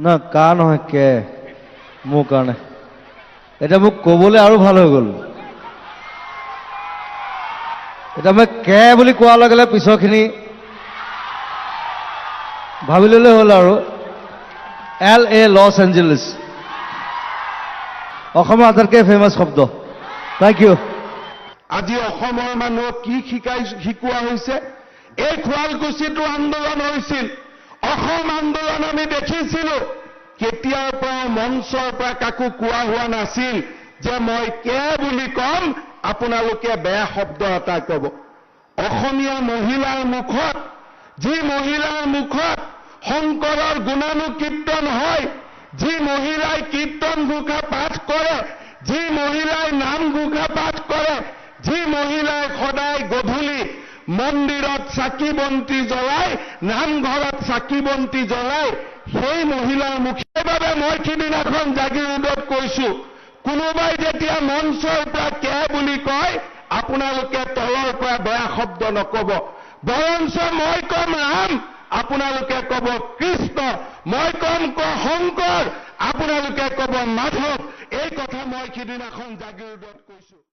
না, কা নহয়, কে মোৰ কাৰণে। এতিয়া মোক ক'বলৈ আৰু ভাল হৈ গ'ল। এতিয়া মই কে বুলি কোৱাৰ লগে লগে পিছৰখিনি ভাবি ল'লে হ'ল আৰু। এল এ, লছ এঞ্জেলিছ, অসমৰ আটাইতকৈ ফেমাছ শব্দ। Thank U. আজি অসমৰ মানুহক কি শিকোৱা হৈছে? এই শুৱালকুছিতো আন্দোলন হৈছিল, অসম আন্দোলন আমি দেখিছিলো। কেতিয়াৰ পৰা মঞ্চৰ পৰা কাকো কোৱা হোৱা নাছিল যে মই কে বুলি কম, আপোনালোকে বেয়া শব্দ এটা ক'ব। অসমীয়া মহিলাৰ মুখত, যি মহিলাৰ মুখত শংকৰৰ গুণানুকীৰ্তন হয়, যি মহিলাই কীৰ্তন ঘোষা পাঠ কৰে, যি মহিলাই নাম ঘোষা পাঠ কৰে, যি মহিলাই সদায় গধূলি মন্দিৰত চাকি বন্তি জ্বলাই, নামঘৰত চাকি বন্তি জ্বলাই, সেই মহিলাৰ মুখে বাবে মই সিদিনাখন জাগিৰোডত কৈছো, কোনোবাই যেতিয়া মঞ্চৰ পৰা কে বুলি কয়, আপোনালোকে তলৰ পৰা বেয়া শব্দ নকব, বৰঞ্চ মই কম ৰাম, আপোনালোকে কব কৃষ্ণ, মই কম শংকৰ, আপোনালোকে কব মাধৱ। এই কথা মই সিদিনাখন জাগিৰোডত কৈছো।